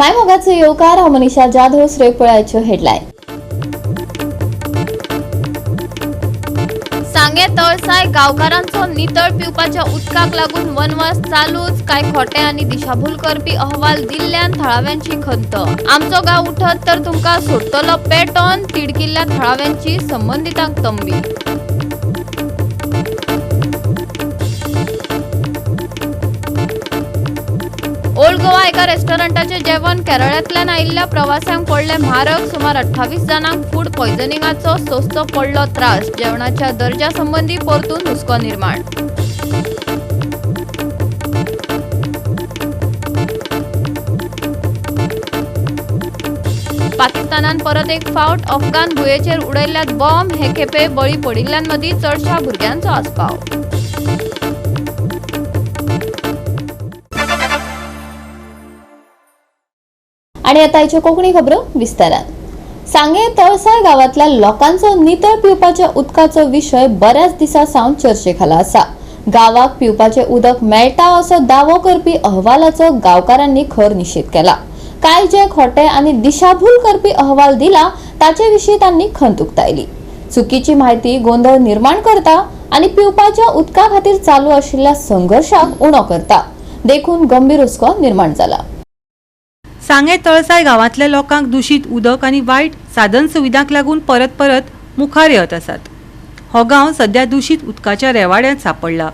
मायमोगाचो येवकार. हांव मनीषा जाधव. सुरवेक पळयाच्यो हेडलायन. सांगे तळसाय गांवकारांचो नितळ पिवपाच्या उदकाक लागून वनवास चालूच. काय खोटे आनी दिशाभूल करपी अहवाल दिल्ल्यान थळाव्यांची खंत. आमचो गांव उठत तर तुमकां सोडटलो पेटोन, तिडकिल्ल्या थळाव्यांची संबंदितांक तंबी. ओल्ड गोवा एका रेस्टॉरंटाचे जेवण केरळांतल्यान आयिल्ल्या प्रवाशांक पडले म्हारग. सुमार 28 जाणांक फूड पॉयझनिंगाचो सोंसचो पडलो त्रास. जेवणाच्या दर्जा संबंदी परतून हुस्को निर्माण. पाकिस्तानान परत एक फावट अफगाण भुंयेचेर उडयल्ल्यात बॉम्ब. हे खेपे बळी पडिल्ल्यांमदीं चडशा भुरग्यांचो आस्पाव. आणि आता आयच्यो कोंकणी खबरो विस्तारान. सांगे तळसाय गावातल्या लोकांचो नितळ पिवपाच्या उदकाचो विशय बऱ्याच दिसा सावन चर्चे खाला आसा. गावाक पिवपाचें उदक मेळटा असो दावो करपी अहवालाचो गांवकारांनी खर निशेध केला. काय जे खोटे आनी दिशाभूल करपी अहवाल दिला ताचे विशीं तांणी खंत उक्तायली. चुकीची म्हायती गोंदळ निर्माण करता आनी पिवपाच्या उदका खातीर चालू आशिल्ल्या संघर्शाक उणो करता, देखून गंभीर हुस्को निर्माण जाला. सांगें तळसाय गांवांतल्या लोकांक दुशीत उदक आनी वायट साधन सुविधांक लागून परत परत मुखार येत आसात. हो गांव सध्या दुशीत उदकाच्या रेवाड्यांत सांपडला.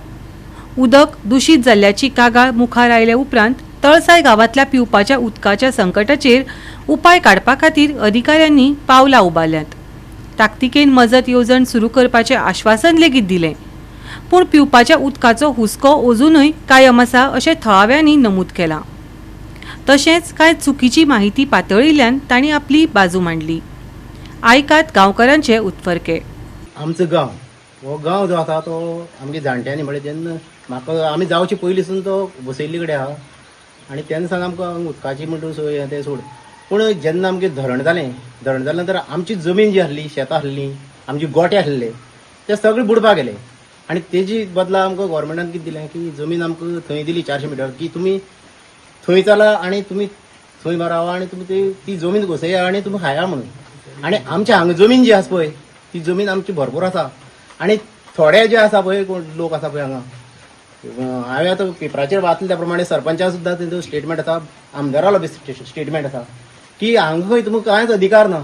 उदक दुशीत जाल्ल्याची कागाळ मुखार आयले उपरांत तळसाय गांवांतल्या पिवपाच्या उदकाच्या संकटाचेर उपाय काडपा खातीर अधिकाऱ्यांनी पावलां उबारल्यांत. ताकतिकेन मजत येवजण सुरू करपाचें आश्वासन लेगीत दिलें, पूण पिवपाच्या उदकाचो हुस्को अजुनूय कायम आसा अशें थळाव्यांनी नमूद केलां. तशेंच कांय चुकीची माहिती पातळिल्ल्यान तांणी आपली बाजू मांडली. आयकात गांवकारांचे उत्फर्के. आमचो गांव, हो गांव जो आसा तो आमगे जाणट्यांनी, म्हळ्यार जेन्ना म्हाका आमी जावचे पयलीं तो बसयल्ले कडेन आहा आनी तेन्ना सावन आमकां उदकाची म्हणटा सोय हें तें सोड. पूण जेन्ना आमगें धरण जालें, धरण जालें नंतर आमची जमीन जी आसली, शेतां आसलीं, आमचे गोटे आसले, ते सगळे बुडपाक गेले. आनी तेजी बदला आमकां गोवोरमेंटान कितें दिलें की जमीन आमकां थंय दिली 400 मिटर की तुमी थंय चला आनी तुमी थंय रावा आनी तुमी ती ती जमीन घोसया आनी तुमी खाया म्हणून. आनी आमच्या हांगा जमीन जी आसा पळय, ती जमीन आमची भरपूर आसा. आनी थोडे जे आसा पळय, कोण लोक आसा पळय हांगा, हांवें आतां पेपराचेर वाचलें त्या प्रमाणे सरपंचा सुद्दां तेंचो स्टेटमेंट आसा, आमदारालो बी स्टेटमेंट आसा की हांगा खंय तुमकां कांयच अधिकार ना.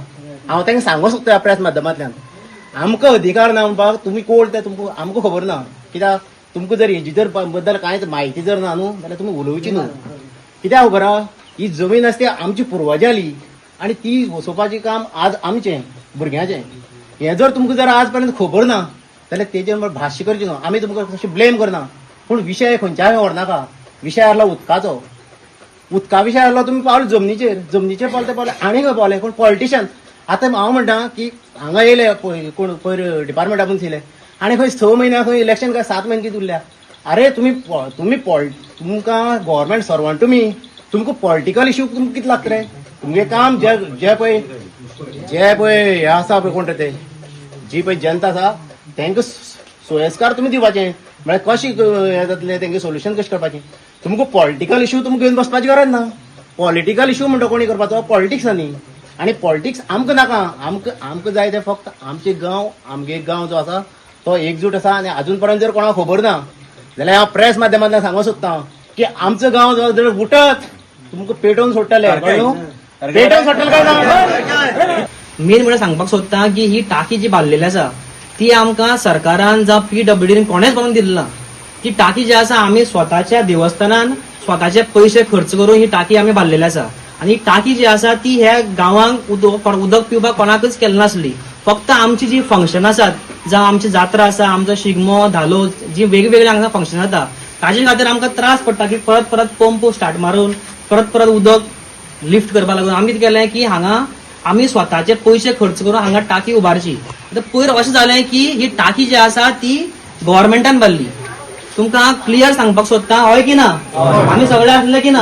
हांव तांकां सांगूंक सोदता प्रेस माध्यमांतल्यान, आमकां अधिकार ना म्हणपाक तुमी कोण ते तुमकां आमकां खबर ना. कित्याक तुमकां जर हेजी जर बद्दल कांयच म्हायती जर ना न्हू जाल्यार तुमी उलोवची न्हू. कित्याक खबर आहा, ही जमीन आसा ती आमची पुर्वजाली आनी ती वसोवपाचें काम आज आमचें भुरग्यांचें. हें जर तुमकां जर आज पर्यंत खबर ना जाल्यार तेजेर भाश्य करचें न्हू. आमी तुमकां कशें ब्लेम करना, पूण विशय खंयच्याय व्हरनाका. विशय आहलो उदकाचो, उदका विशय आहलो तुमी पावले जमनीचेर, जमनीचेर पावले ते पावले आनी खंय पावले कोण पॉलिटिशियन. आतां हांव म्हणटा की हांगा येयले पळय कोण पयर डिपार्टमेंटा पसून येयले आनी खंय 6 म्हयन्या खंय इलेक्शन काय 7 म्हयने कितें उरल्या. अरे तुमी तुमी तुमकां गव्हर्मेंट सर्वंट तुमी, तुमकां पॉलिटिकल इश्यू तुमकां कितें लागता रे? तुमगें काम जे जे पळय जे पळय हें आसा पळय कोण ते जी पळय जनता आसा तांकां सोयस्कार तुमी दिवपाचें, म्हळ्यार कशें हें जातलें, तेंगे सोल्युशन कशें करपाचें. तुमकां पॉलिटिकल इश्यू तुमकां घेवन बसपाची गरज ना. पॉलिटिकल इश्यू म्हणटा कोणी करपाचो पॉलिटिक्स न्ही, आनी पॉलिटिक्स आमकां नाका. आमकां आमकां जाय ते फक्त आमचे गांव, आमगे गांव जो आसा तो एकजूट आसा. आनी आजून पर्यंत जर कोणाक खबर ना जाल्यार हांव प्रेस माध्यमांतल्यान सांगूंक सोदता की आमचो गांव जो जर उठत तुमकां पेटोवन सोडटले, कळ्ळें न्हू? पेटोवन सोडटले काय ना? मेन म्हळ्यार सांगपाक सोदता की ही टाकी जी बांदलेली आसा ती आमकां सरकारान जावं पीडब्ल्यूडीन कोणेच बांदून दिली ना. ती टाकी जी आसा आमी स्वताच्या देवस्थानान स्वताचे पयशे खर्च करून ही टाकी आमी बांदलेली आसा. आनी ही टाकी जी आसा ती ह्या गांवांक उदक उदक पिवपाक कोणाकच केल्ले नासली. फक्त आमची जी फंक्शन आसात, जावं आमची जात्रा आसा, आमचो शिगमो धालो जी वेगवेगळे हांगा फंक्शन जाता ताजे खातीर आमकां त्रास पडटा की परत परत पंप स्टार्ट मारून परत परत उदक लिफ्ट करपाक लागून आमी कितें केलें की हांगा आमी स्वताचे पयशे खर्च करून हांगा टाकी उबारची. आतां पयर अशें जालें की ही टाकी जी आसा ती गव्हर्मेंटान बांदली. तुमकां क्लियर सांगपाक सोदता, हय की ना? आमी सगळे आसले की ना?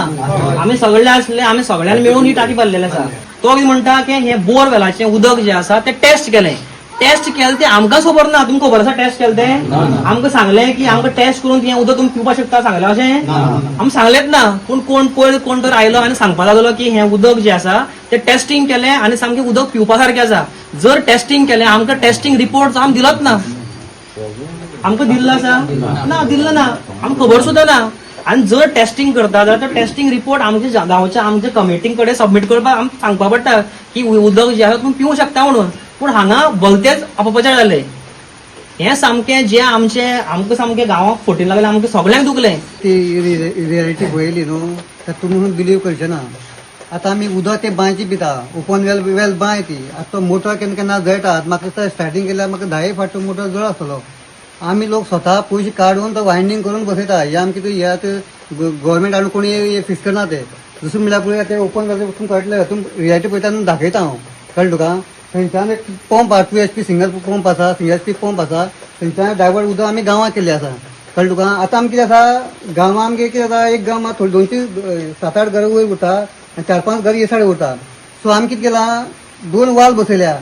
आमी सगळे आसले, आमी सगळ्यांनी मेळून ही टाकी बांदलेली आसा. तो कितें म्हणटा की हें बोरवेलाचें उदक जें आसा तें टेस्ट केलें. टेस्ट केलें तें आमकांच खबर ना. तुमकां खबर आसा टेस्ट केलें तें? आमकां सांगलें की आमकां टेस्ट करून हें उदक तुमी पिवपाक शकता सांगलें अशें आमी सांगलेंच ना. पूण कोण पयर कोण तर आयलो आनी सांगपाक लागलो की हें उदक जें आसा तें टेस्टिंग केलें आनी सामकें उदक पिवपा सारकें आसा. जर टेस्टिंग केलें आमकां टेस्टिंग रिपोर्ट आमी दिलोच ना. आमकां दिल्लो आसा ना, दिल्लो ना, आमकां खबर सुद्दां ना. आनी जर टेस्टिंग करता जाल्यार तो टेस्टिंग रिपोर्ट आमच्या गांवच्या आमच्या कमिटीं कडेन सबमीट करपाक आमकां सांगपा पडटा की उदक जें आसा तुमी पिवूं शकता म्हणून. पूण हांगा भलतेच अपप्रचार जाले. हें सामकें जें आमचें आमकां सामकें गांवाक फटीन लागलें, आमकां सगळ्यांक दुखलें. ती रियलिटी पळयली न्हू तर तुमी बिलीव करचे ना. आतां आमी उदक ते बांयची पिता, ओपन वेल वेल बांय ती. आतां तो मोटर केन्ना केन्ना जळटा. म्हाका दिसता स्टार्टींग केल्यार म्हाका 10 फावट मोटर जळ आसतलो. आमी लोक स्वता पयशे काडून तो वायंडींग करून बसयता. हे आमकां कितें हे आतां गव्हर्मेंट हाडून कोणी फिक्स करना ते. दुसरें म्हणल्यार पळय ते ओपन वेल वचून कळटलें. हातून रियलिटी पळयता आनी दाखयता हांव, कळ्ळें तुका? थंयच्यान एक पंप आसा, 2 HP single pump आसा, सिंगल HP pump आसा. थंयच्यान डायवर्ट उदक आमी गांवांत केल्लें आसा, कळ्ळें तुका? आतां आमकां कितें आसा गांवां आमगे कितें जाता, एक गांव मात थोडी 2-3 7-8 घरां वयर उरता आनी 4-5 घरां हे सायड उरता. सो आमी कितें केलां, 2 वाल बसयल्या.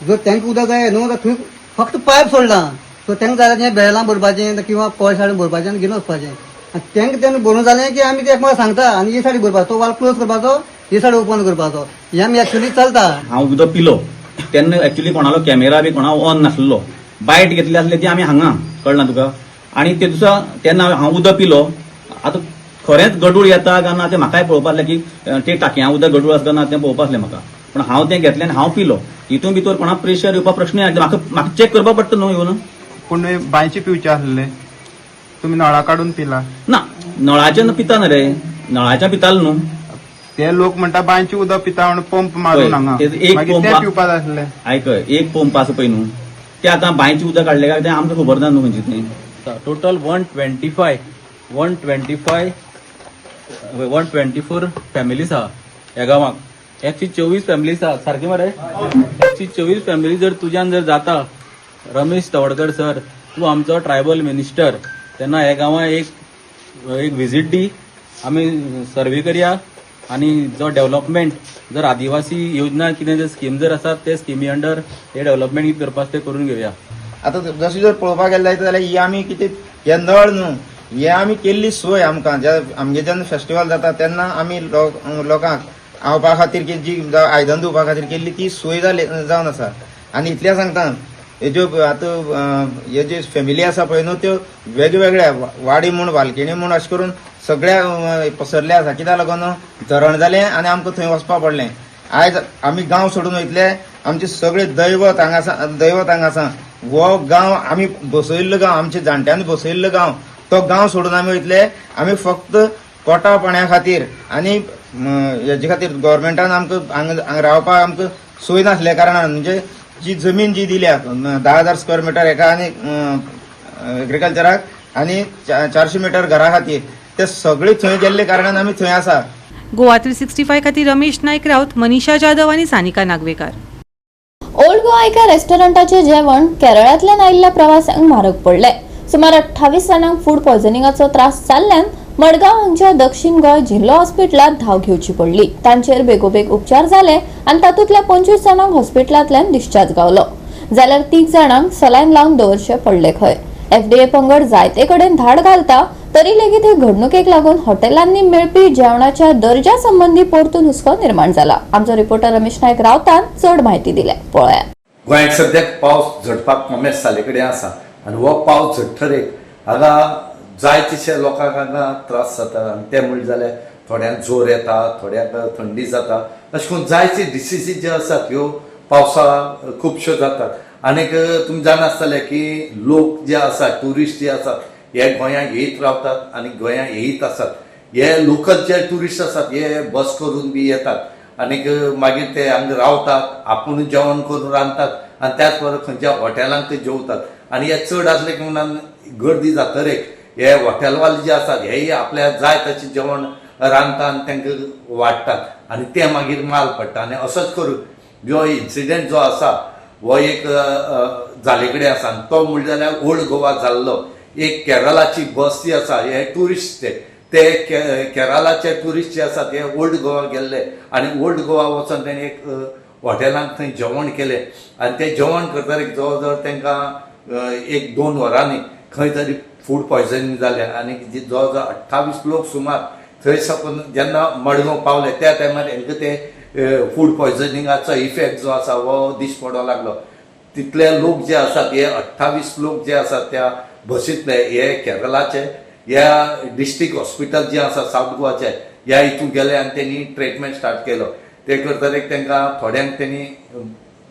जर तांकां उदक जाय न्हू जाल्यार थंय फक्त पायप सोडला. सो तांकां जाय जाल्यार बेळां भरपाचें किंवा पळस हाडून भरपाचें आनी घेवन वचपाचें. आनी तांकां तेन्ना भरून जालें की आमी ते एकमेकांक सांगता आनी हे सायडीक भरपाचो, तो वाल क्लोज करपाचो, हे सायड ओपन करपाचो. हें आमी एक्चुअली चलता. हांव उदक पिलो तेन्ना एक्चुअली कोणालो कॅमेरा बी कोणा ऑन नासलो. बायट घेतली आसली ती आमी हांगा, कळना तुका? आनी ते दिसा तेन्ना हांव उदक पिलो. आतां खरेंच गडूळ येता काय ना तें म्हाकाय पळोवपा आसलें की ते टाकयां उदक गडूळ आसता ना तें पळोवपा आसलें म्हाका. पूण हांव तें घेतलें आनी हांव पिलो. हितून भितर कोणाक प्रेशर येवपा प्रश्न येना. म्हाका म्हाका चॅक करपा पडटा न्हू येवन. पूण बांयचे पिवचे आसले तुमी नळा काडून पिला? ना, नळाच्यान पिता न्ही रे, नळाच्या पितालो न्हू. ते लोक म्हणटा बांयचे उदक पिता म्हणून पंप मारून हांगा, ते एक मागीर पंप ते पिवपा जाय आसले. आयक, एक पंप आसा पळय न्हू, ते आतां बांयचें उदक काडलें काय तें आमकां खबर ना न्हू खंयचें तें. टोटल 125, 124 फॅमिलीज आहा ह्या गांवाक. 124 फॅमिलीज आहा सारकें मरे? 124 फॅमिली जर तुज्यान जर जाता रमेश तवडकर सर, तूं आमचो ट्रायबल मिनिस्टर, तेन्ना ह्या गांवां एक एक विजीट दी, आमी सर्वे करया आनी जो डेव्हलपमेंट जर आदिवासी योजना कितें जर स्कीम जर आसा ते स्किमी अंडर हे डेव्हलपमेंट कितें करपा आसा तें करून घेवया. आतां जशें जर पळोवपाक गेलें जायत जाल्यार ही आमी कितें हे नळ न्हू, हे आमी केल्ली सोय. आमकां जे आमगे जेन्ना फेस्टिवल जाता तेन्ना आमी लोकांक खावपा खातीर की जी जावं आयदन धुवपा खातीर केल्ली ती सोय जाली जावन आसा. आनी इतलें सांगता, हे ज्यो आतां हे ज्यो फॅमिली आसा पळय न्हू, त्यो वेगवेगळ्या वाडी म्हूण वालकिणी म्हूण अशें करून सगळ्या पसरले आसा. कित्याक लागून धरण जालें आनी आमकां थंय वचपा पडलें. आयज आमी गांव सोडून वयतले, आमचे सगळे दैवत हांगा आसा, दैवत हांगा आसा. हो गांव आमी बसयल्लो गांव, आमच्या जाणट्यांनी बसयल्लो गांव, तो गांव सोडून आमी वयतले. आमी फक्त पोटा पाण्या खातीर आनी हेजे खातीर गव्हर्मेंटान आमकां हांगा रावपाक आमकां सोय नासल्या कारणान, म्हणजे जी जमीन जी दिल्या 10,000 स्क्वेअर मिटर हेका आनी एग्रीकल्चराक आनी 400 मिटर घरा खातीर, ते सगळे थंय गेल्ले कारणान आमी थंय आसा. गोवा 365 खातीर रमेश नायक राऊत, मनीषा जाधव आनी सानिका नागवेकार. ओल्ड गोवा एका रेस्टॉरंटाचे जेवण केरळांतल्यान आयिल्ल्या प्रवाशांक म्हारग पडले. सुमार 28 जाणांक फूड पॉयझनिंगाचो त्रास जाल्ल्यान मडगांव हांगच्या दक्षिण गोंय जिल्लो हॉस्पिटलांत धांव घेवची पडली. तांचेर बेगोबेग उपचार जाले आनी तातूंतल्या 25 जाणांक हॉस्पिटलांतल्यान डिस्चार्ज गावलो, जाल्यार 3 जाणांक सलायन लावन दवरचे पडले खंय. एफडीए पंगड जायते कडेन धाड घालता तरी लेगीत हे घडणुकेक लागून हॉटेलांनी मेळपी जेवणाच्या दर्जा संबंदी परतून हुस्को निर्माण जाला. आमचो रिपोर्टर रमेश नायक रावतान चड म्हायती दिल्या, पळोवया. गोंयांत सद्याक पावस झडपाक कोमेस जाल्ले कडेन आसा आनी हो पावस झडटरेक हांगा जाय तशे लोकांक हांगा त्रास जाता आनी ते म्हणले जाल्यार थोड्यांक जोर येता, थोड्यांक थंडी जाता, अशें करून जायते डिसिजीस ज्यो आसात ह्यो पावसा खुबश्यो जातात. आनीक तुमी जाणा आसतले की लोक जे आसात, ट्युरिस्ट जे आसात, हे गोंयांत येयत रावतात आनी गोंयांत येयत आसात. हे लोकल जे ट्युरिस्ट आसात हे बस करून बी येतात आनीक मागीर ते हांगा रावतात, आपूण जेवण करून रांदतात आनी त्याच बरोबर खंयच्या हॉटेलांक ते जेवतात. आनी हे चड आसले की म्हणून गर्दी जातरेक हे हॉटेलवाले जे आसात हेय आपल्याक जाय तशें जेवण रांदता आनी तांकां वाडटात आनी तें मागीर माल पडटा. आनी असोच करून जो इन्सिडंट जो आसा हो एक जाले कडेन आसा आनी तो म्हणलें जाल्यार ओल्ड गोवा जाल्लो एक केरळाची बस जी आसा, हे ट्युरिस्ट ते केरळाचे ट्युरिस्ट जे आसा ते ओल्ड गोवा गेल्ले आनी ओल्ड गोवा वचोन तेणी एक हॉटेलांत थंय जेवण केलें आनी तें जेवण करतकीर जवळ जवळ तांकां 1-2 वरांनी खंय तरी फूड पॉयझनींग जालें आनी जवळ जवळ 28 लोक सुमार थंय साकून जेन्ना मडगांव पावले त्या टायमार हेंकां ते फूड पॉयझनिंगाचो इफेक्ट जो आसा हो दिश्टी पडोंक लागलो. तितले लोक जे आसात हे 28 लोक जे आसात त्या बसींतले हे केरळाचे ह्या डिस्ट्रिक्ट हॉस्पिटल जे आसा सावथ गोवाचे ह्या हितून गेले आनी तेणी ट्रिटमेंट स्टार्ट केलो. ते करतकीर तांकां थोड्यांक तेणी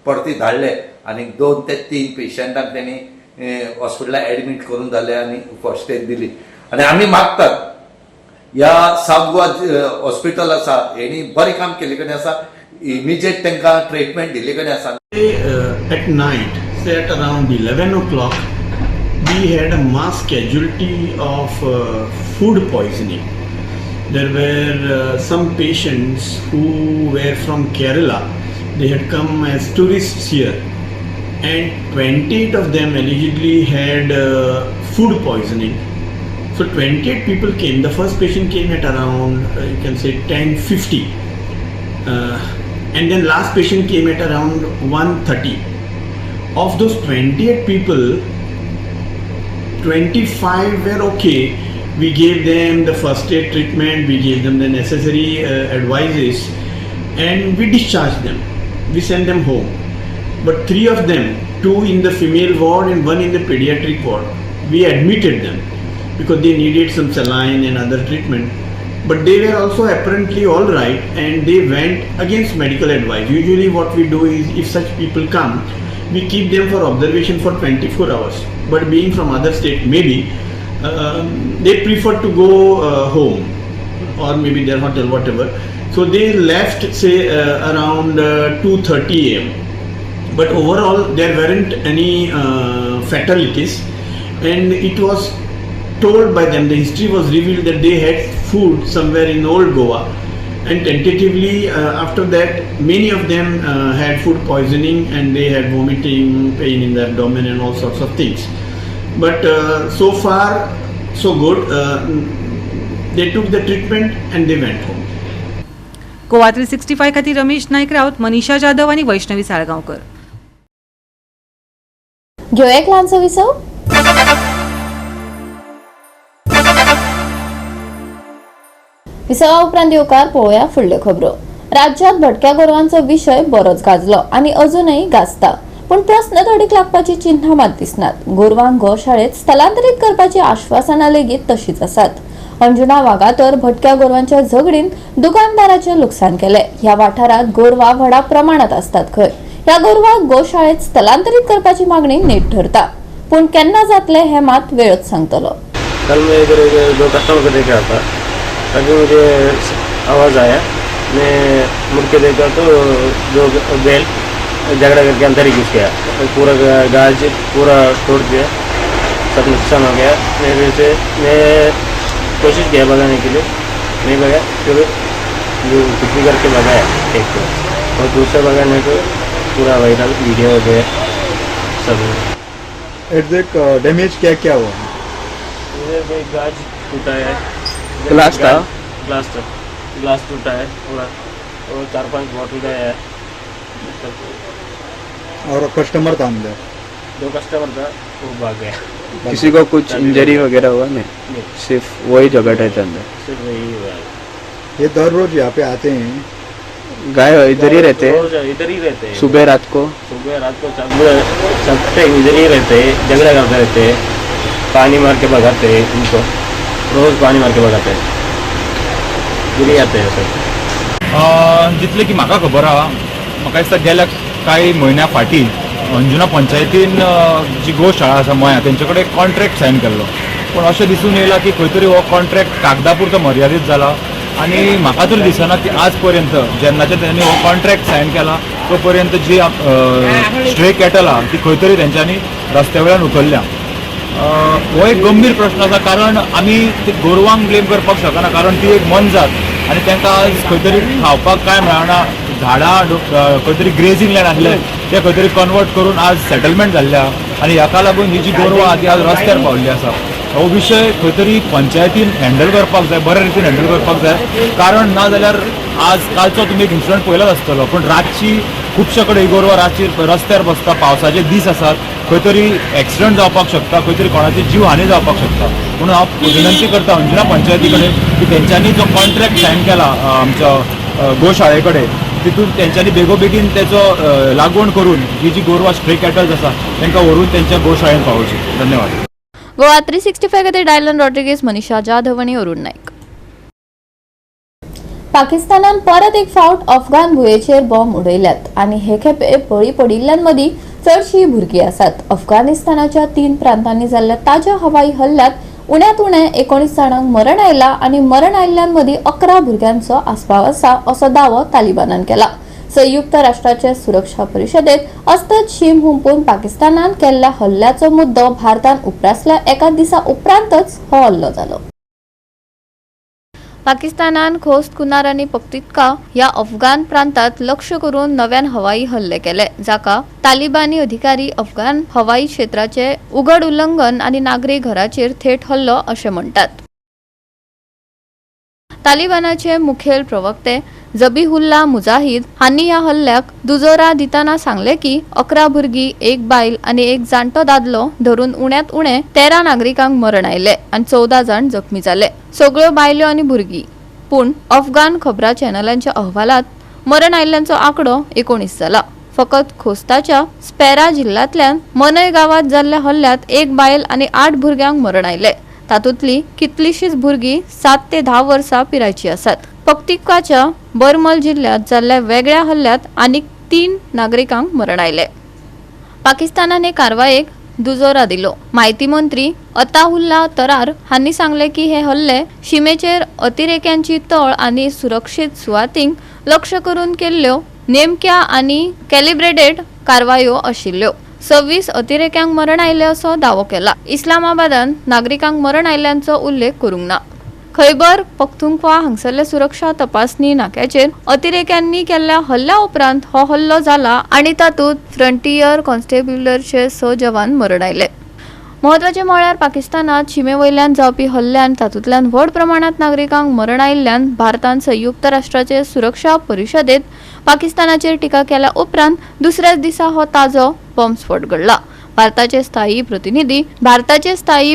परती धाडले आनी 2 ते 3 पेशंटांक तेणी हॉस्पिटलाक एडमीट करून जाले आनी फर्स्ट एड दिली. आनी आमी मागतात ह्या सावथ गोवा हॉस्पिटल आसा हेणी बरें काम केल्ले कडेन आसा, इमिजिएट तांकां ट्रिटमेंट दिल्ले कडेन आसा. At night, say at around 11 o'clock, we had a mass casualty of food poisoning. There were some patients who were from Kerala. They had come as tourists here, and 28 of them allegedly had food poisoning. So 28 people came. The first patient came at around, you can say, 10:50. And then last patient came at around 1:30. Of those 28 people, 25 were okay. We gave them the first aid treatment, we gave them the necessary advices, and we discharged them. We sent them home. But 3 of them, 2 in the female ward and 1 in the pediatric ward, we admitted them because they needed some saline and other treatment. But they were also apparently all right, and they went against medical advice. Usually what we do is, if such people come, we keep them for observation for 24 hours. But being from other state, maybe they prefer to go home or maybe their hotel, whatever. So they left, say, around 2:30 a.m. But overall there weren't any fatalities, and it was told by them, the history was revealed that they had food somewhere in Old Goa, and tentatively after that many of them had food poisoning, and they had vomiting, pain in the abdomen and all sorts of things. But so far so good. They took the treatment and they went home. Goa 365 खातीर रमेश नायक राऊत, मनीषा जाधव आनी वैष्णवी साळगांवकर. घेवया एक ल्हानसो विसव. विसवा उपरांत येवकार पळोवया फुडल्यो खबरो. राज्यांत भटक्या गोरवांचो विशय बरोच गाजलो आनी अजूनय गाजता, पूण प्रस्न तडीक लागपाची चिन्हां मात दिसनात. गोरवांक गोशाळेत स्थलांतरीत करपाची आश्वासनां लेगीत तशीच आसात. अंजुणा वागातोर भटक्या गोरवांच्या झगडीन दुकानदाराचें लुकसाण केलें. ह्या वाठारांत गोरवां व्हडा प्रमाणात आसतात खंय. ह्या गोरवांक गोशाळेत स्थलांतरीत करपाची मागणी नेट ठरता, पूण केन्ना जातलें हें मात वेळच सांगतलो. कल मैं इधर एक दो कस्टमर को देख रहा था, तभी मुझे आवाज़ आया. मैं मुड़ के देखा तो दो बैल झगड़ा करके अंदर ही घुस गया. पूरा गाज पूरा तोड़ दिया, सब नुकसान हो गया. मेरे से मैं कोशिश किया भगाने के लिए, नहीं भगा. फिर जो कुछ भी करके भगाया एक को, और दूसरा भगाने को पूरा वायरल वीडियो हो गया सब. एग्जैक्ट डैमेज क्या क्या हुआ? इधर एक गाज टूटा है. ग्लास था? ग्लास था, ग्लास टूटा है पूरा, और 4-5 बॉटल गया है. और कस्टमर था अंदर? 2 कस्टमर था, वो भाग गया. किसी को कुछ इंजरी वगैरह हुआ? नहीं, नहीं, सिर्फ वही झगड़ा था अंदर. सिर्फ वही हुआ है. ये दर रोज यहाँ पे आते हैं? गाय इधर ही रहते हैं? रोज इधर ही रहते हैं. सुबह रात को? सुबह रात को सब टाइम इधर ही रहते हैं, झगड़ा करते रहते हैं, पानी मार के भगाते हैं उनको. रोज पानी मार के भगाते हैं, इधर ही आते हैं सब. जितलें की म्हाका खबर आहा, म्हाका दिसता गेल्या कांय म्हयन्या फाटीं अंजुना पंचायतीन जी गोशाळा आसा मया तेंचे कडेन कॉन्ट्रॅक्ट सायन केल्लो, पूण अशें दिसून येयलां की खंय तरी हो कॉन्ट्रॅक्ट कागदा पुरतो मर्यादीत जाला आनी म्हाका तरी दिसना की आज पर्यंत जेन्नाचे तेणी हो कॉन्ट्रॅक्ट सायन केला तो पर्यंत जी स्ट्रे कॅटल आहा ती खंय तरी तेंच्यांनी रस्त्या वयल्यान उखल्ल्या. हो एक गंभीर प्रश्न आसा, कारण आमी ते गोरवांक ब्लेम करपाक शकना, कारण ती एक मोनजात आनी तांकां आज खंय तरी खावपाक कांय मेळना. झाडां खंय तरी ग्रेजींग लँड आसले ते खंय तरी कन्वर्ट करून आज सेटलमेंट जाल्ले आहा आनी हाका लागून ही जी गोरवां आहा ती आज रस्त्यार पावल्ली आसा. हो विशय खंय तरी पंचायतीन हँडल करपाक जाय, बऱ्या रितीन हँडल करपाक जाय, कारण ना जाल्यार आज कालचो तुमी एक इन्सिडंट पळयलाच आसतलो. पूण रातची खुबशे कडेन ही गोरवां रातची रस्त्यार बसता. पावसाचे दीस आसात, खंय तरी एक्सिडंट जावपाक शकता, खंय तरी कोणाची जीव हानी जावपाक शकता. म्हणून हांव विनंती करता अंजुना पंचायती कडेन की तेंच्यांनी जो कॉन्ट्रॅक्ट सायन केला आमच्या गोशाळे कडेन, तितून तेंच्यांनी बेगोबेगीन तेचो लागवण करून ही जी गोरवां स्ट्रे कॅटल्स आसा तांकां व्हरून तेंच्या गोशाळेन पावोवची. धन्यवाद. गोवा 365 खातीर डायलन रॉड्रिगेज, मनीषा जाधव आनी अरुण नाईक. पाकिस्तानान परत एक फावट अफगाण भुंयेचेर बॉम्ब उडयल्यात आनी हे खेपे बळी पडिल्ल्यांमदीं चडशीं भुरगीं आसात. अफगाणिस्तानाच्या 3 प्रांतांनी जाल्ल्या ताज्या हवाई हल्ल्यात उण्यांत उणें 19 जाणांक मरण आयलां आनी मरण आयिल्ल्यांमदीं 11 भुरग्यांचो आस्पाव आसा असो दावो तालिबानान केला. संयुक्त राष्ट्राचे सुरक्षा परिशदेत असतत शीम हुंपून पाकिस्तानान केल्ल्या हल्ल्याचो मुद्दो भारतान उप्रासल्या एका दिसा उपरांतच हो हल्लो जालो. पाकिस्तानान खोस्त, कुनार आनी पक्तिका ह्या अफगाण प्रांतात लक्ष करून नव्यान हवाई हल्ले केले, जाका तालिबानी अधिकारी अफगाण हवाई क्षेत्राचे उघड उल्लंघन आनी नागरी घराचेर थेट हल्लो अशें म्हणटात. तालिबानाचे मुखेल प्रवक्ते जबीहुल्ला मुजाहिद हांणी ह्या हल्ल्याक दुजोरा दितना सांगले की 11 भुरगीं, 1 बायल आनी 1 जाण्टो दादलो धरून उण्यांत उणे 13 नागरिकांक मरण आयले आनी 14 जाण जखमी जाले, सगळ्यो बायल्यो आनी भुरगीं. पूण अफगाण खबरां चॅनलांच्या अहवालात मरण आयिल्ल्यांचो आंकडो 19 जाला. फकत खोस्ताच्या स्पेरा जिल्ल्यांतल्यान मनय गांवांत जाल्ल्या हल्ल्यात 1 बायल आनी 8 भुरग्यांक मरण आयले. तातूंतली कितलीशीच भुरगीं 7 ते 10 वर्सां पिरायची आसात. पक्तिकाच्या बरमल जिल्ल्यांत जाल्ल्या वेगळ्या हल्ल्यात आनीक 3 नागरिकांक मरण आयले. पाकिस्तानान हे कारवायेक दुजोरा दिलो. म्हायती मंत्री अताहुल्ला तरार हांणी सांगले की हे हल्ले शिमेचेर अतिरेक्यांची तळ आनी सुरक्षीत सुवातींक लक्ष करून केल्ल्यो नेमक्या आनी कॅलिब्रेटेड कारवायो आशिल्ल्यो. 26 अतिरेक्यांक मरण आयले असो दावो केला. इस्लामाबादान नागरिकांक मरण आयिल्ल्यांचो उल्लेख करूंक ना. खैबर पख्तूनख्वा हांगसरल्या सुरक्षा तपासणी नाक्याचेर अतिरेक्यांनी केल्ल्या हल्ल्या उपरांत हो हल्लो जाला आनी तातूंत फ्रंटियर कॉन्स्टेब्युलरचे 6 जवान मरण आयले. म्हत्वाचें म्हळ्यार पाकिस्तानांत शिमे वयल्यान जावपी हल्ले आनी तातूंतल्यान व्हड प्रमाणांत नागरिकांक मरण आयिल्ल्यान भारतान संयुक्त राष्ट्राचे सुरक्षा परिशदेंत पाकिस्तानाचेर टिका केल्या उपरांत दुसऱ्याच दिसा हो ताजो बॉम्बस्फोट घडला. भारताचे स्थायी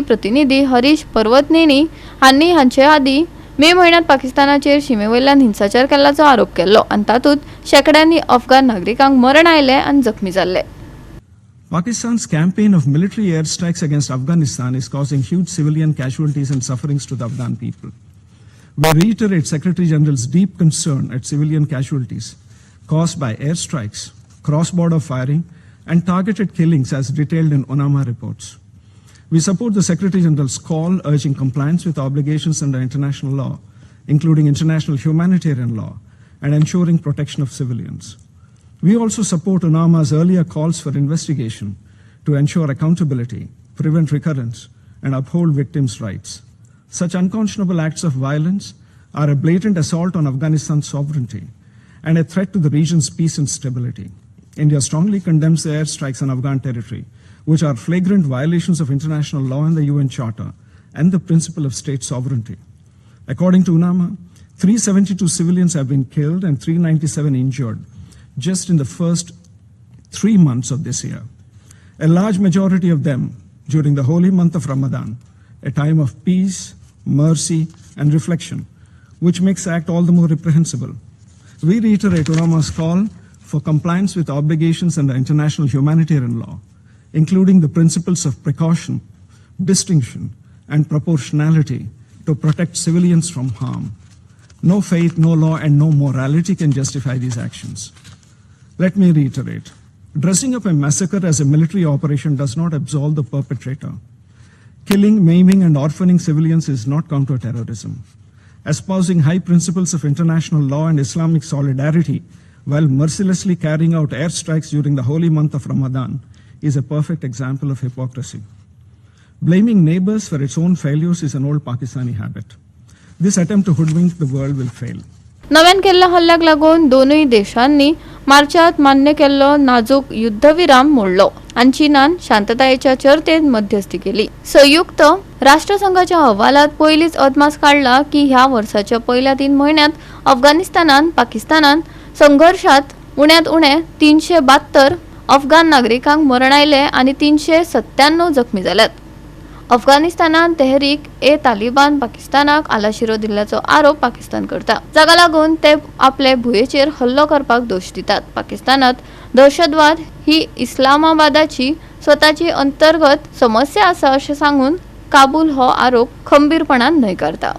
प्रतिनिधी हरीश पर्वतनेनी हांणी हांचे आदीं मे म्हयन्यांत पाकिस्तानाचेर शिमे वयल्यान हिंसाचार केल्ल्याचो आरोप केल्लो आनी तातूंत शेंकड्यांनी अफगाण नागरिकांक मरण आयलें आनी जखमी जाल्ले. Pakistan's campaign of military airstrikes against Afghanistan is causing huge civilian casualties and sufferings to the Afghan people. We reiterate Secretary General's deep concern at civilian casualties caused by airstrikes, cross-border firing, and targeted killings as detailed in UNAMA reports. We support the Secretary General's call urging compliance with obligations under international law, including international humanitarian law, and ensuring protection of civilians. We also support UNAMA's earlier calls for investigation to ensure accountability, prevent recurrence, and uphold victims' rights. Such unconscionable acts of violence are a blatant assault on Afghanistan's sovereignty and a threat to the region's peace and stability. India strongly condemns the airstrikes on Afghan territory, which are flagrant violations of international law and the UN Charter and the principle of state sovereignty. According to UNAMA, 372 civilians have been killed and 397 injured just in the first 3 months of this year. A large majority of them during the holy month of Ramadan, a time of peace, mercy, and reflection, which makes the act all the more reprehensible. We reiterate UNAMA's call for compliance with obligations under international humanitarian law, including the principles of precaution, distinction, and proportionality to protect civilians from harm. No faith, no law, and no morality can justify these actions. Let me reiterate, dressing up a massacre as a military operation does not absolve the perpetrator. Killing, maiming, and orphaning civilians is not counterterrorism. Espousing high principles of international law and Islamic solidarity while mercilessly carrying out airstrikes during the holy month of Ramadan is a perfect example of hypocrisy. Blaming neighbors for its own failures is an old Pakistani habit. This attempt to hoodwink the world will fail. नव्यान केल्ल्या हल्ल्याक लागून दोनूय देशांनी मार्चात मान्य केल्लो नाजूक युद्धविराम मोडलो आनी चीनान शांततायेच्या चर्चेत मध्यस्थी केली. संयुक्त राष्ट्रसंघाच्या अहवालात पयलींच अदमास काडला की ह्या वर्साच्या पयल्या 3 म्हयन्यांत अफगाणिस्तानान पाकिस्तानान संघर्शात उण्यांत उणे 372 अफगाण नागरिकांक मरण आयलें आनी 397 जखमी जाल्यात. अफगाणिस्तानान तेहरीक ए तालिबान पाकिस्तानाक आलाशिरो दिल्ल्याचो आरोप पाकिस्तान करता, जाका लागून ते आपले भुंयेचेर हल्लो करपाक दोश दितात. पाकिस्तानात दहशतवाद ही इस्लामाबादाची स्वताची अंतर्गत समस्या आसा अशें सांगून काबूल हो आरोप खंबीरपणान न्हयकारता.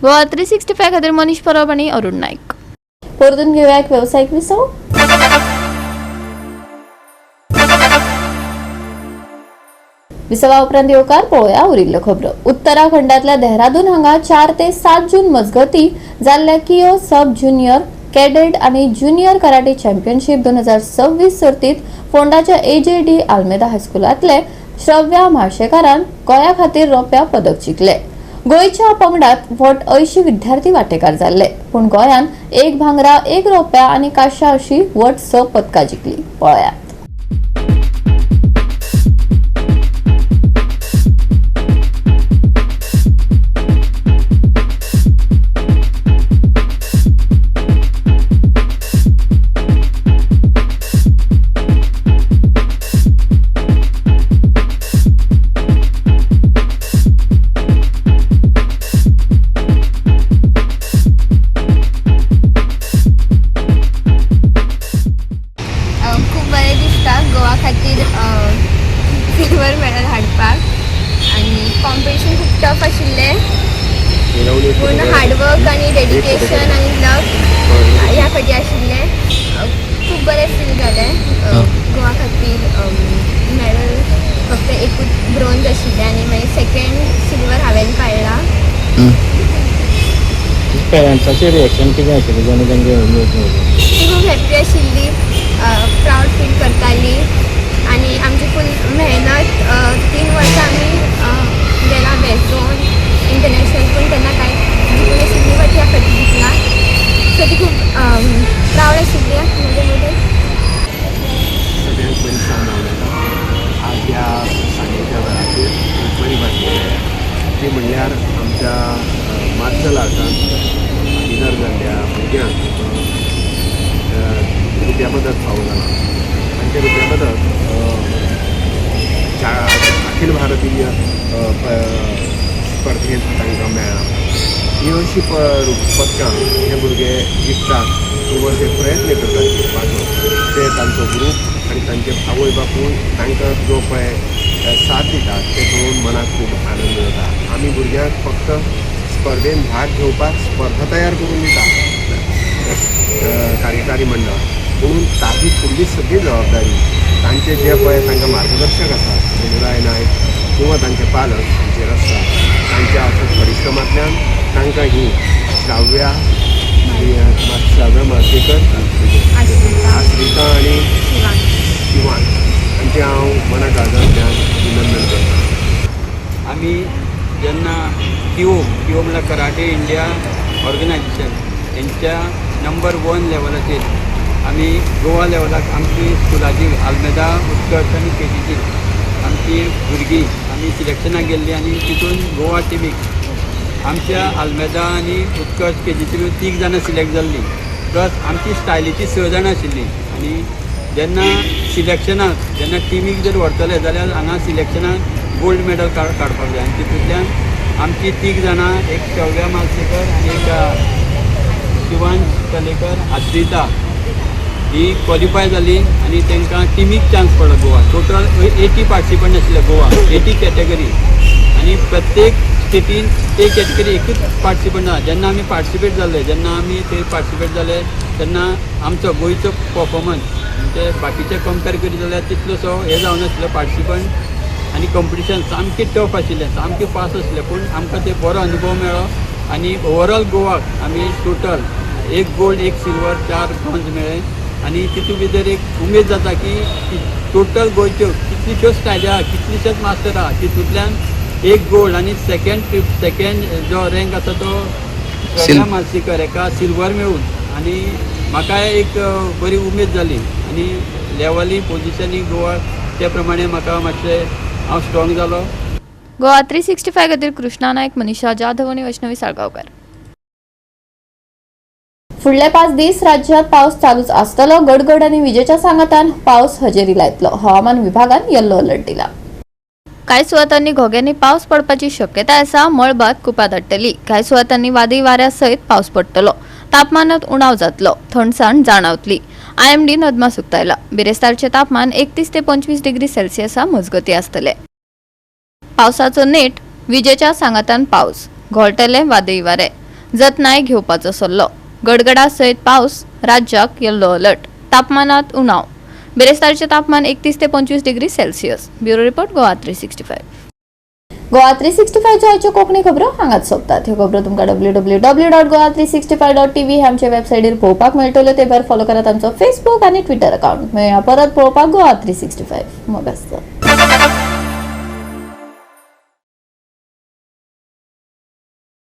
गोवा 365 खातीर मनीष परब आनी अरुण नायक. परतून घेवया एक वेवसायीक विसव. विसवा उपरांत येवकार पळोवया उरिल्ल्यो खबरो. उत्तराखंडातल्या देहरादून हांगा 4 ते 7 जून मजगती जाल्ल्या किओ सब ज्युनियर कॅडेट आनी ज्युनियर कराटे चॅम्पियनशीप 2026 सर्तीत फोंडाच्या AJD Almeida हायस्कुलांतले श्रव्या म्हाळशेकारान गोंया खातीर रोप्या पदक जिखले. गोंयच्या पंगडात वट 80 विद्यार्थी वांटेकार जाल्ले, पूण गोंयान 1 भांगरा, 1 रोप्या आनी कांश्या अशी वट 6 पदकां जिखली. पळयात. खूब बरें दिसता गोवा खातीर सिल्वर मेडल हाडपाक आनी कॉम्पिटिशन खूब टफ आशिल्लें, पूण हार्डवर्क आनी डेडिकेशन आनी लक ह्या फाटी आशिल्लें. खूब बरें फील जालें. गोवा खातीर मेडल फक्त एकूच ब्रोंज आशिल्लें आनी मागीर सेकेंड सिल्वर हांवें पाडला. पेरंट्साचें रिएक्शन कितें आशिल्लें जेन्ना तांकां उमेद मेळ्ळी? ती खूब हॅप्पी आशिल्ली, प्रावड फील करताली आनी आमची फूल मेहनत 3 वर्सां आमी गेला वेस्ट झोन इंटरनॅशनल, पूण तेन्ना कांय जिखून आशिल्ली, बट ह्या फाटी जिखला. सो ती खूब प्रावड आशिल्ली म्हजे मदें. सगळ्यांत पयलीं सांग उलयता. आज ह्या सांगेच्या वेळाचेर एक बरी बातमी आयल्या, ती म्हणल्यार आमच्या मार्शल आर्टांत भागीदार जाल्ल्या भुरग्यांक रुपया पदक फावो जालां आनी तें रुपया पदक अखिल भारतीय स्पर्धेंत तांकां मेळ्ळां. ही अशी पदकां हे भुरगे जिखतात किंवा ते प्रयत्न करतात जिखपाचो, ते तांचो ग्रूप आनी तांचे आवय बापूय तांकां जो पळय साथ दितात ते पळोवन मनाक खूब आनंद जाता. आमी भुरग्यांक फक्त स्पर्धेन भाग घेवपाक स्पर्धा तयार करून दिता कार्यकारी मंडळ, पूण ताजी फुडली सगळी जबाबदारी तांचे जे पळय तांकां मार्गदर्शक आसात मुनुराय नायक किंवा तांचे पालक हांचेर आसता. तांच्या अथक परिश्रमांतल्यान तांकां ही श्राव्या म्हाळशेकर, आश्रिता आनी शिवान हांचें हांव मना काळजांतल्यान अभिनंदन करतां. आमी जेन्ना किओ किओ म्हणल्यार कराटे इंडिया ऑर्गनायजेशन हेंच्या नंबर 1 लेवलाचेर आमी गोवा लेवलाक आमची स्कुलाची आल्मेदा उत्कर्ष आनी केजीची आमची भुरगीं आमी सिलेक्शनाक गेल्लीं आनी तितून गोवा टिमीक आमच्या आल्मेदा आनी उत्कर्ष केजीची 3 जाणां सिलेक्ट जाल्लीं, प्लस आमची स्टायलीची 6 जाणां आशिल्लीं. आनी जेन्ना सिलेक्शनाक जेन्ना टिमीक जर व्हरतले जाल्यार हांगा सिलेक्शनाक गोल्ड मेडल काडपाक जाय आनी तितूंतल्यान आमची 3 जाणां, एक शव्या मालसेकर आनी एक शिवांश कलेकर, आश्रिता ही क्वॉलिफाय जाली आनी तांकां टिमीक चान्स पडलो. गोवा टोटल 80 पार्टिसिपंट आशिल्ले, गोवा 80 कॅटेगरी आनी प्रत्येक स्टेटीन एक कॅटेगरी एकूच पार्टिसिपंट आसा. जेन्ना आमी पार्टिसिपेट जाले, जेन्ना आमी थंय पार्टिसिपेट जाले तेन्ना आमचो गोंयचो परफॉर्मन्स म्हणजे बाकीचे कंपेर करीत जाल्यार तितलोसो हें जावनासलो. पार्टिसिपंट आनी कंपिटिशन सामकें टफ आशिल्लें, सामकें फास्ट आशिल्लें, पूण आमकां ते बरो अनुभव मेळ्ळो आनी ओवरऑल गोवाक आमी टोटल 1 गोल्ड, 1 सिल्वर, 4 ब्रॉन्ज मेळ्ळे. आनी तितून भितर एक उमेद जाता की टोटल गोंयच्यो कितल्योश्योच स्टायली आहा, कितलीश्योच मास्टर आहा, तितूंतल्यान 1 गोल्ड आनी सेकेंड जो रँक आसा तो प्रज्ञा म्हाळशीकर हेका सिल्वर मेळून आनी म्हाका एक बरी उमेद जाली आनी लेवली पोजिशनी गोवा ते प्रमाणे म्हाका मातशें हांव स्ट्रॉंग जालो. गोवा 365 खातीर कृष्णा नायक, मनीषा जाधव आनी वैष्णवी साळगांवकार. फुडले 5 दीस राज्यात पावस चालूच आसतलो. गडगड आनी विजेच्या सांगातान पावस हजेरी लायतलो. हवामान विभागान येल्लो अलर्ट दिला. कांय सुवातांनी घोग्यांनी पावस पडपाची शक्यताय आसा. मळबात कुपां दाट्टली. कांय सुवातांनी वादळी वाऱ्या सयत पावस पडटलो. तापमानात उणाव जातलो. थंडसाण जाणवतली. आयएमडीन अदमास उक्तायला. बिरेस्तारचे तापमान 31 ते 25 डिग्री सेल्सियसा मजगती आसतले. पावसाचो नेट, विजेच्या सांगातान पावस, घोळटले वादळी वारे. जतनाय घेवपाचो सल्लो. गडगडा सयत पावस, राज्याक येल्लो अलर्ट. तापमानात उणाव. बिरेस्तारचे तापमान 31 ते 25 degree Celsius. Bureau report, Goa 365. Goa 365च्यो आयच्यो कोंकणी खबरो हांगाच सोंपतात. ह्यो खबरो तुमकां www.goa365.tv हे आमच्या वेबसायटीर पळोवपाक मेळटल्यो. ते भायर फॉलो करात आमचो फेसबूक आनी ट्विटर अकाउंट. मेळया परत पळोवपाक गोवा 365. मोग आसता.